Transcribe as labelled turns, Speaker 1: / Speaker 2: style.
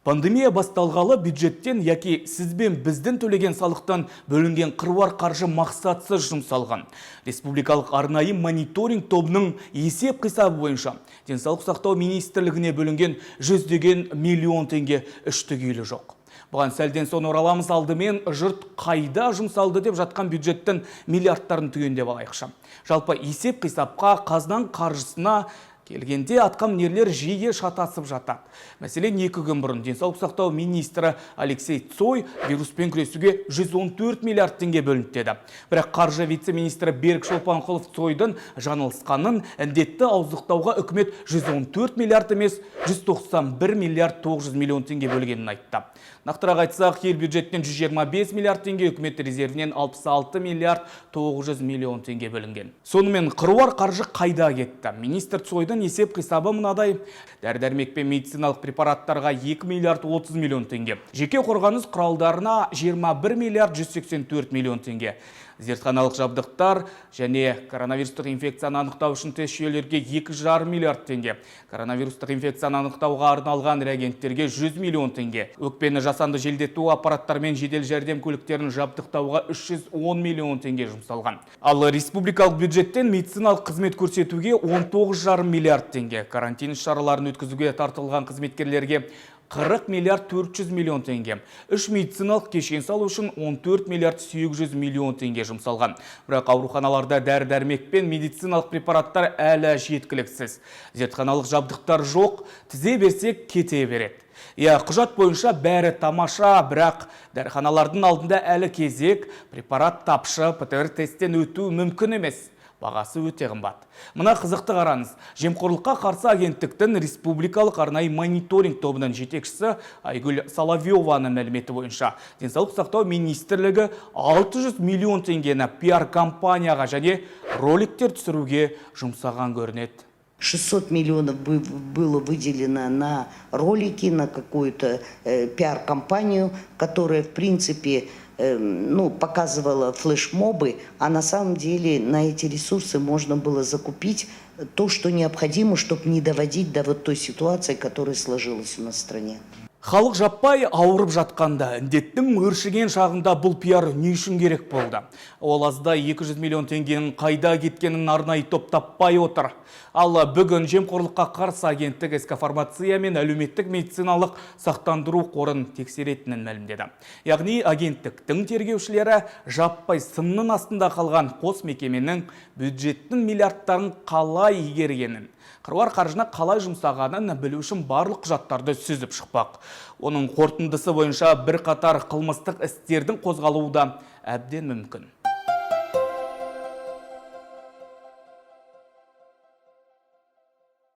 Speaker 1: Пандемия басталғалы бюджеттен, яки сіз бен біздің төлеген салықтан бөлінген қыруар қаржы мақсатсыз жұмсалған. Республикалық арнайы мониторинг тобының есеп қисабы бойынша Денсаулық сақтау министрлігіне бөлінген жүздеген миллион теңге үшті күйлі жоқ. Бұған сәлден соң ораламыз, алдымен жұрт қайда жұмсалды деп жатқан бюджеттің миллиардтарын түгендеп алайықшы. Жалпы есеп қисапқа, қазынаның қаржысына келгенде атқа мінерлер жиі шатасып жатады. Мәселен, 2 күн бұрын денсаулық сақтау министрі Алексей Цой вируспен күресуге 114 миллиард теңге бөлінді деді. Бірақ қаржы вице-министрі Берік Шолпанқұлов Цойдың жаңылысқанын, індетті ауыздықтауға үкімет 114 миллиард емес, 191 миллиард 900 миллион теңге бөлгенін айтты. Нақтырақ айтсақ, ел бюджеттен 125 миллиард теңге, үкімет резервінен 66 миллиард 900 миллион теңге бөлінген. Сонымен, қыруар қаржы қайда кетті? Министр Цойдың есеп қисабы мынадай: дәрі-дәрмек пен медициналық препараттарға 2 миллиард 30 миллион теңге, жеке қорғаныс құралдарына 21 миллиард 184 миллион теңге, зертханалық жабдықтар және коронавирустық инфекцияны анықтау үшін тест жүйелерге 2,5 миллиард теңге, коронавирустық инфекцияны анықтауға арналған реагенттерге 100 миллион теңге, өкпені жасанды желдету аппараттарымен жедел жәрдем көліктерін жабдықтауға 310 миллион теңге жұмсалған. Ал республикалық бюджеттен медициналық қызмет көрсетуге 19,5 миллиард теңге, карантин шараларын өткізуге тартылған қызметкерлерге 40 миллиард 400 миллион теңге, үш медициналық кешен салу үшін 14 миллиард 800 миллион теңге жұмсалған. Бірақ ауруханаларда дәрі-дәрмек пен медициналық препараттар әлі жеткіліксіз. Зертханалық жабдықтар жоқ, тізе берсек кете береді. Иә, құжат бойынша бәрі тамаша, бірақ дәріханалардың алдында әлі кезек, препарат тапшы, ПТР тесттен өту мүмкін емес. Бағасы өте қымбат. Мына қызықты қараңыз. Жемқорлыққа қарсы агенттіктің республикалық арнайы мониторинг тобының жетекшісі Айгүл Соловьеваның мәліметі бойынша, Денсаулық сақтау министрлігі 600 миллион теңгені пиар кампанияға және роликтер түсіруге жұмсаған көрінеді.
Speaker 2: 600 миллионов было выделено на ролики, на какую-то пиар-кампанию, которая, в принципе, ну, показывала флешмобы, а на самом деле на эти ресурсы можно было закупить то, что необходимо, чтобы не доводить до вот той ситуации, которая сложилась у нас в стране.
Speaker 1: Халық жаппай ауырып жатқанда, індеттің өршіген шағында бұл пиар не үшін керек болды? Ол азда 200 миллион теңгенің қайда кеткенін арнайы топ таппай отыр. Ал бүгін жемқорлыққа қарсы агенттік СК Фармация мен әлеуметтік медициналық сақтандыру қорын тексеретінін мәлімдеді. Яғни агенттіктің тергеушілері жаппай сынның астында қалған қос мекеменің бюджеттің миллиардтарын қалай игергенін, қыруар қаржыны қалай жұмсағанын білу үшін барлық құжаттарды сүзіп шықпақ. Оның қорытындысы бойынша бірқатар қылмыстық істердің қозғалуы да әбден мүмкін.